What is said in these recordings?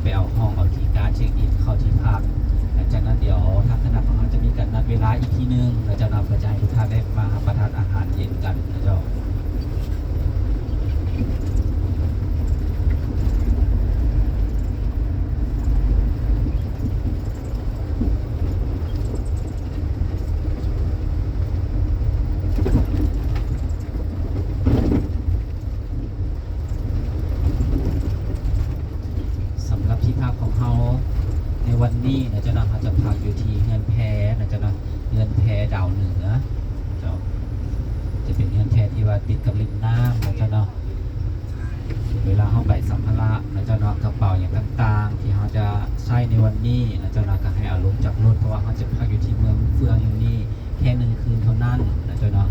ໄປເອົາຫ້ອງ ເອົາຄີກາດ ເຊັກອິນເຂົ້າທີ່ພັກ. ຫຼັງຈາກນັ້ນດຽວທາງຄະນະຂອງເຮົາຈະມີການນັດເວລາອີກທີໜຶ່ງນະເຈົ້າເນາະ ເພື່ອຈະໃຫ້ທຸກທ່ານໄດ້ມາຮັບປະທານອາຫານເຢັນກັນນະເຈົ້າ. ສຳລັບທີ່ພັກຂອງເຮົາໃນວັນນີ້ນະເຈົ້າເນາະ ເຮົາຈະພັກຢູ່ທີ່ເຮືອນແພນະເຈົ້າເນາະ ເຮືອນແພດາວເໜືອເຈົ້າ ຈະເປັນເຮືອນແພທີ່ວ່າຕິດກັບລິມນ້ຳນະເຈົ້າເນາະ. ເວລາເຮົາໄປສຳພາລະນະເຈົ້າເນາະ ກະເປົາຫຍັງຕ່າງໆ ທີ່ເຮົາຈະໃຊ້ໃນວັນນີ້ນະເຈົ້າເນາະ ກະໃຫ້ເອົາລົງຈາກລົດ ເພາະວ່າເຮົາຈະພັກຢູ່ທີ່ເມືອງເຟືອງແຫ່ງນີ້ ແຄ່ໜຶ່ງຄືນເທົ່ານັ້ນນະເຈົ້າເນາະ.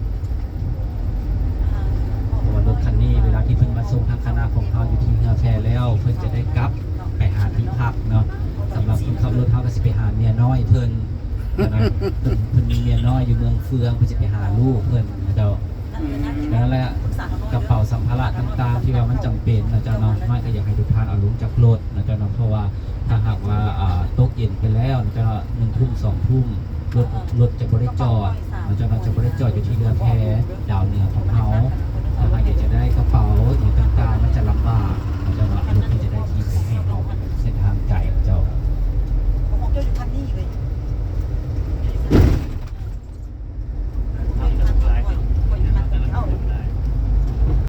ເພາະວ່າລົດຄັນນີ້ເວລາທີ່ເພິ່ນມາສົ່ງທາງຄະນະຂອງເຮົາຢູ່ທີ່ເຮືອນແພແລ້ວ ເພິ່ນຈະໄດ້ກັບໄປຫາທີ່ພັກເນາະ. ສຳລັບຄົນຂັບລົດເຮົາກະຊິໄປຫາເມຍນ້ອຍເພິ່ນນະ ເພິ່ນ ເພິ່ນມີເມຍນ້ອຍຢູ່ເມືອງເຟືອງ ເພິ່ນຊິໄປຫາລູກເພິ່ນນະເຈົ້າ. ນັ້ນແຫຼະ ກະເປົາສຳພາລະຕ່າງໆ ທີ່ວ່າມັນຈຳເປັນນະເຈົ້າເນາະ ນ້ອຍກະຢາກໃຫ້ທຸກທ່ານເອົາລົງຈາກລົດນະເຈົ້າເນາະ ເພາະວ່າຖ້າຫາກວ່າ ອາ ຕົກເຢັນໄປແລ້ວນະເຈົ້າເນາະ ໜຶ່ງທຸ່ມ ສອງທຸ່ມ ລົດ ລົດຈະບໍ່ໄດ້ຈອດນະເຈົ້າເນາະ ຈະບໍ່ໄດ້ຈອດຢູ່ທີ່ເຮືອນແພດາວເໜືອຂອງເຮົາ. ຖ້າຫາກຢາກຈະໄດ້ກະເປົາຫຍັງຕ່າງໆ ມັນຈະລຳບາກນະເຈົ້າເນາະ ລົດເພິ່ນຈະໄດ້ຖີ